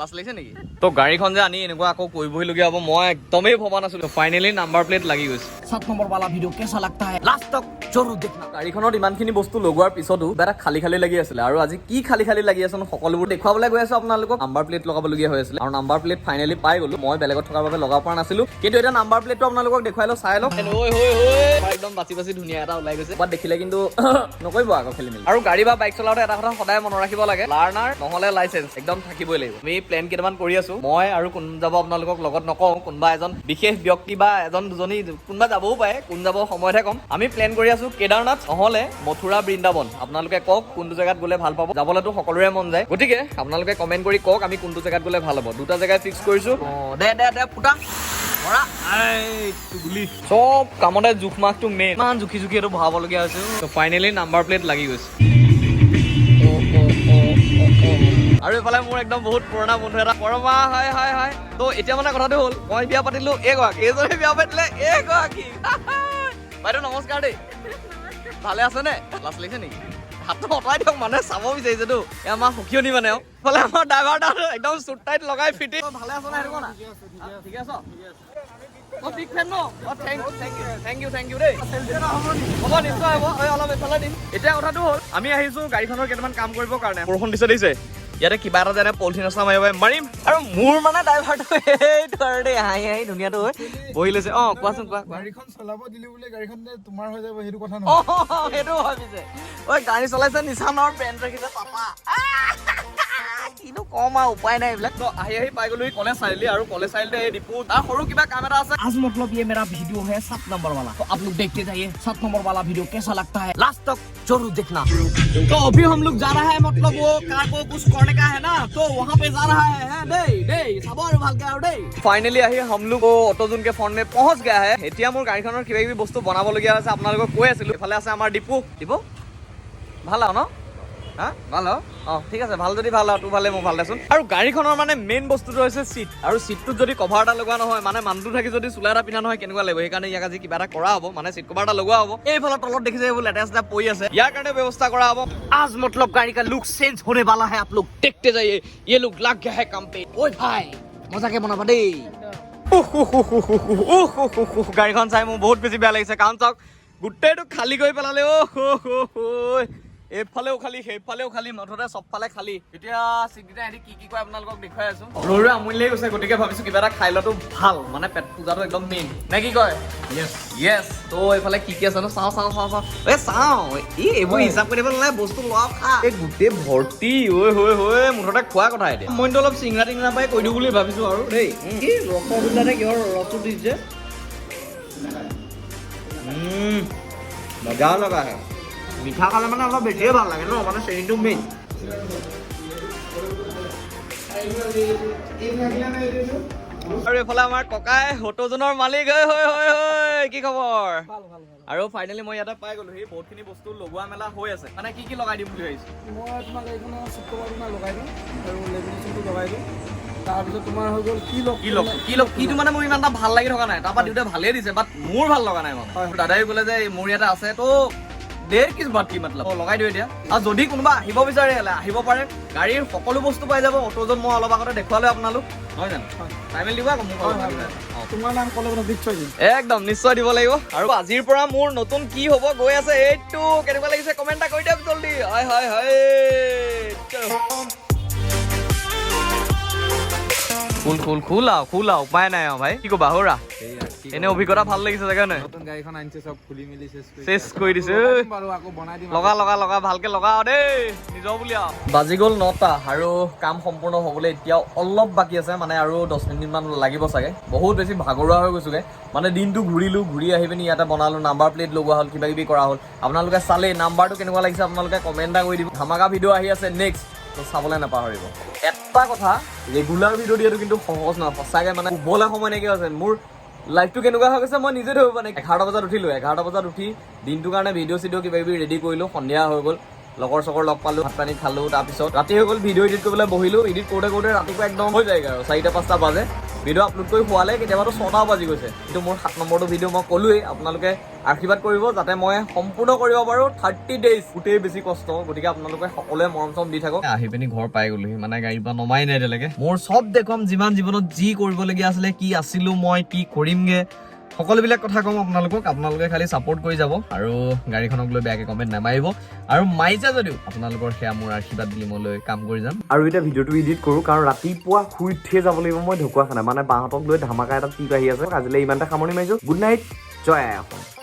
লাজ লাগিছে নেকি? তো গাড়ীখন যে আনি এনেকুৱা আকৌ কৰিবহিলগীয়া হ'ব, মই একদমেই ভবা নাছিলো। ফাইনেলি নাম্বাৰ প্লেট লাগি গৈছে। 7 नंबर वाला वीडियो कैसा लगता है, लास्ट तक जरूर देखना। গাড়ীখনত ইমানখিনি বস্তু লগোৱাৰ পিছতো কিবা এটা খালী খালী লাগি আছিলে। আৰু আজি কি খালী খালী লাগি আছে ন, সকলোবোৰ দেখুৱাবলৈ গৈ আছো আপোনালোকক। নাম্বাৰ প্লেট লগাবলগীয়া হৈ আছিলে আৰু নাম্বাৰ প্লেট ফাইনেলি পাই গলো। মই বেলেগত থকাৰ বাবে লগাব পৰা নাছিলো, কিন্তু এতিয়া নাম্বাৰ প্লেটটো আপোনালোকক দেখুৱাই লওঁ, চাই লওক। ঐ হৈ হৈ, একদম বাচি বাচি ধুনীয়া এটা ওলাই গৈছে। বাট দেখিলে কিন্তু নকৰিব আকৌ খেলি মেলি। আৰু গাড়ী বা বাইক চলাওঁতে এটা কথা সদায় মনত ৰাখিব লাগে, লাৰ্ণাৰ নহ'লে লাইচেঞ্চ একদম থাকিবই লাগিব। আমি প্লেন কেইটামান কৰি আছো। মই আৰু কোন যাব আপোনালোকক লগত নকওঁ। কোনোবা এজন বিশেষ ব্যক্তি বা এজন দুজনী কোনোবা যাবও পাৰে। কোন যাব সময়তহে ক'ম। আমি প্লেন কৰি আছো কেদাৰনাথ নহ'লে মথুৰা বৃন্দাবন। আপোনালোকে কওক কোনটো জেগাত গ'লে ভাল পাব। যাবলৈতো সকলোৰে মন যায়, গতিকে আপোনালোকে কমেণ্ট কৰি কওক আমি কোনটো জেগাত গ'লে ভাল হ'ব। দুটা জেগাই ফিক্স কৰিছো। অ, দে দে দে, ফুটা ভৰা। গুলি চব কামতে জোখ মাখটো মেইন। ইমান জুখি জুখি এইটো ভৰাবলগীয়া হৈছে। ফাইনেলি নাম্বাৰ প্লেট লাগি গৈছে। আৰু এইফালে মোৰ একদম বহুত পুৰণা বন্ধু এটা পৰমা। হয় হয় হয়। তো এতিয়া মানে কথাটো হ'ল, মই বিয়া পাতিলো এইগৰাকী, এইজনে বিয়া পাতিলে এইগৰাকী। বাইদেউ, নমস্কাৰ দেই। ভালে আছেনে? লাজ লাগিছে নেকি? হাতটো আঁতৰাই দিয়ক, মানুহে চাব বিচাৰিছেতো। এই আমাৰ সখিয়নি মানে আৰু ইফালে আমাৰ ড্ৰাইভাৰ দাদা একদম চুট টাইট লগাই ফিটি। ভালে আছ নাই, সেইটো কোৱা না। ঠিকে আছ? অ, বিগ ফেন ন? অ, thank thank you, thank you, thank you দেই। হ'ব, নিশ্চয় হ'ব। এই অলপ এইফালে দিম। এতিয়া কথাটো হ'ল, আমি আহিছো গাড়ীখনৰ কেইটামান কাম কৰিবৰ কাৰণে। বৰষুণ দিছে দিছে। ইয়াতে কিবা এটা যেনে পলিথিন আছে, মাৰিব মাৰিম। আৰু মোৰ মানে ড্ৰাইভাৰটো সেইটো আৰু দেই, হাঁহি হাঁহি ধুনীয়াটো হৈ বহি লৈছে। অ, কোৱাচোন, কোৱা কোৱা। গাড়ীখন চলাব দিলি বোলে গাড়ীখন যে তোমাৰ হৈ যাব, সেইটো কথা অ নহয়। সেইটো ভাবিছে। ঐ, গাড়ী চলাইছে নিচানৰ, ব্ৰেণ্ড ৰাখিছে পাপা। কিনো কম আৰু, উপায় নাই এইবিলাক। তো আহি আহি পাই গ'লো কলেজ চাৰিআলি। আৰু কলেজ চাৰিআলিতে এই ডিপু, তাৰ সৰু কিবা কাম এটা আছে। आज मतलब ये मेरा वीडियो है 7 नंबर वाला, तो आप लोग देखते जाइए, 7 नंबर वाला वीडियो कैसा लगता है, लास्ट तक जरूर देखना। तो अभी हम लोग जा रहा है, मतलब वो कार को कुछ करने का है ना, तो वहाँ पे जा रहा है। हैं, देই देই চাব আৰু ভালকে আৰু দেই। ফাইনেলি আহি हम लोग অট'জোন के ফ্ৰণ্ট में पहुंच गया है। এতিয়া মোৰ গাড়ীখনৰ কিবা কিবি বস্তু বনাবলগীয়া হৈছে, আপোনালোকক কৈ আছিলো। এইফালে আছে আমাৰ ডিপু। ডিপু, ভাল আৰু ন? হা, ভাল আৰু? অঁ, ঠিক আছে। ভাল যদি ভাল আৰু তোৰ ভালে, মোৰ ভাল দেচোন। আৰু গাড়ীখনৰ মানে মেইন বস্তুটো হৈছে চিট। আৰু চিটটোত যদি কভাৰ এটা লগোৱা নহয়, মানে মানুহটো থাকি যদি চোলা এটা পিন্ধা নহয়, কেনেকুৱা লাগিব? সেইকাৰণে ইয়াক আজি কিবা এটা কৰা হ'ব, মানে চিট কভাৰ এটা লগোৱা হ'ব। এইফালে তলত দেখিছে, এইবোৰ লেতেৰা চেতেৰা পৰি আছে, ইয়াৰ কাৰণে ব্যৱস্থা কৰা হ'ব। आज मतलब गाड़ी का लुक चेंज होने वाला है, आप लोग देखते जाइए। ये लोग लग गया है काम पे। ओए भाई, मजा के बनाबा देই। উহ, উহ, উহ, উহ, উহ, উহ, উহ, উহ, উহ, গাড়ীখন চাই মোৰ বহুত বেছি বেয়া লাগিছে। কাৰণ চাওক, গোটেইটো খালী কৰি পেলালে। অ' হো, হো, হো। এইফালেও খালী, সেইফালেও খালী, মুঠতে চবফালে খালী। এতিয়া চিটকেইটা এহেঁতি কি কি কয় আপোনালোকক দেখুৱাই আছো। ৰৈ ৰৈ আমনি লাগি গৈছে, গতিকে ভাবিছো কিবা এটা খাই লোৱাটো ভাল। মানে পেট পূজাটো একদম মেইন নে কি কয়? য়েছ। ত' এইফালে কি কি আছে নো, চাওঁ চাওঁ চাওঁ চাওঁ। এই চাওঁ, এই এইবোৰ হিচাপ কৰি দিব নালাগে, বস্তু লোৱা খা। এই গোটেই ভৰ্তি। ঐ হৈ হৈ, মুঠতে খোৱা কথা। এতিয়া মইতো অলপ চিঙৰা টিঙৰা পৰাই কৈ দিওঁ বুলি ভাবিছো আৰু দেই। কি ৰসগোল্লা নে কিহৰ ৰসটো দিছে? মজা লগা হে। মিঠা খালে মানে অলপ বেছিয়ে ভাল লাগে ন, মানে চেনিটো মেইন। আৰু এইফালে আমাৰ ককাই, অট'জনৰ মালিক। হৈ হৈ হৈ হৈ, কি খবৰ? আৰু ফাইনেলি মই ইয়াতে পাই গ'লো। সেই বহুতখিনি বস্তু লগোৱা মেলা হৈ আছে। মানে কি কি লগাই দিম বুলি ভাবিছো? মই তোমাৰ গাড়ীখনৰ চিট কভাৰ তোমাৰ লগাই দিম আৰু লেমিনেশ্যনটো লগাই দিম। তাৰপিছত তোমাৰ হৈ গ'ল কি লক। কি লক, কি লক কিটো মানে মোৰ ইমান এটা ভাল লাগি থকা নাই। তাৰপৰা দেউতাই ভালেই দিছে, বাট মোৰ ভাল লগা নাই মানে। দাদাই ক'লে যে মোৰ ইয়াতে আছে, তো देर किस बात की, मतलब লগাই দিওঁ এতিয়া। আৰু যদি কোনোবা আহিব বিচাৰে হ'লে আহিব পাৰে। গাড়ীৰ সকলো বস্তু পাই যাব অট'জন। মই অলপ আগতে দেখুৱালো আপোনালোক, নহয় জানো? চাই মেলি দিব আকৌ মোক অলপ। অ। তোমাৰ নাম ক'লে মানে নিশ্চয় দিম। একদম নিশ্চয় দিব লাগিব। আৰু আজিৰ পৰা মোৰ নতুন কি হ'ব গৈ আছে এইটো, কেনেকুৱা লাগিছে কমেণ্ট এটা কৰি দিয়ক জল্দি। হয় হয় হয়। খোল খোল, খোল আৰু খোল আৰু, উপায় নাই আৰু ভাই। কি ক'বা হৌৰা, এনে অভিজ্ঞতা ভাল লাগিছে চাগে নাই? নতুন গাড়ীখন আনিছে, চব খুলি মেলি চেচ কৰি চেচ কৰি দিছে। লগাই দিম বাৰু, আকৌ বনাই দিম। লগা লগা লগা, ভালকে লগা আৰু দেই, নিজৰ বুলি আৰু। বাজি গ'ল 9টা আৰু কাম সম্পূৰ্ণ হ'বলৈ এতিয়াও অলপ বাকী আছে, মানে আৰু 10 মিনিটমান লাগিব চাগে। বহুত বেছি ভাগৰুৱা হৈ গৈছোগে। মানে দিনটো ঘূৰিলো, ঘূৰি আহি পিনি ইয়াতে বনালো, নাম্বাৰ প্লেট লগোৱা হ'ল, কিবা কিবি কৰা হ'ল। আপোনালোকে চালেই, নাম্বাৰটো কেনেকুৱা লাগিছে আপোনালোকে কমেণ্ট এটা কৰি দিব। ধামাকা ভিডিঅ' আহি আছে নেক্সট, তো চাবলৈ নাপাহৰিব। এটা কথা, ৰেগুলাৰ ভিডিঅ' দিয়াটো কিন্তু সহজ নহয় সঁচাকে। মানে শুবলৈ সময় নাইকিয়া হৈছে। মোৰ লাইফটো কেনেকুৱা হৈ গৈছে মই নিজে ধৰিব পৰা নাই। 11টা বজাত উঠিলো। 11টা বজাত উঠি দিনটোৰ কাৰণে ভিডিঅ' চিডিঅ' কিবা কিবি ৰেডি কৰিলো। সন্ধিয়া হৈ গ'ল, লগৰ চগৰ লগ পালো, ভাত পানী খালো। তাৰপিছত ৰাতি হৈ গ'ল, ভিডিঅ' এডিট কৰিবলৈ বহিলো। এডিট কৰোঁতে কৰোঁতে ৰাতিপুৱা একদম হৈ যায়গৈ আৰু 4টা 5টা বাজে। ভিডিঅ' আপলোড কৰি হোৱালে কেতিয়াবাতো 6টাও বাজি গৈছে। কিন্তু মোৰ 7 নম্বৰটো ভিডিঅ' মই ক'লোৱেই, আপোনালোকে আশীৰ্বাদ কৰিব যাতে মই সম্পূৰ্ণ কৰিব পাৰোঁ 30 ডেইজ। গোটেই বেছি কষ্ট, গতিকে আপোনালোকে সকলোৱে মৰম চৰম দি থাকক। আহি পিনি ঘৰ পাই গ'লোহি, মানে গাড়ীৰ পৰা নমাই নাই এতিয়ালৈকে। মোৰ চব দেখুৱাম, যিমান জীৱনত যি কৰিবলগীয়া আছিলে, কি আছিলোঁ মই, কি কৰিমগে, সকলোবিলাক কথা ক'ম আপোনালোকক। আপোনালোকে খালি ছাপৰ্ট কৰি যাব আৰু গাড়ীখনক লৈ বেয়াকৈ কমেণ্ট নামাৰিব, আৰু মাৰিছে যদিও আপোনালোকৰ সেয়া মোৰ আশীৰ্বাদ বুলি মই লৈ কাম কৰি যাম। আৰু এতিয়া ভিডিঅ'টো এডিট কৰোঁ, কাৰণ ৰাতিপুৱা শুই উঠিয়ে যাব লাগিব মই ঢকুৱাখানা, মানে বাহঁতক লৈ ধামাকা এটা ট্ৰিপ আহি আছে। আজিলৈ ইমানতে সামৰণি মাৰিছোঁ। গুড নাইট, জয় আই অসম।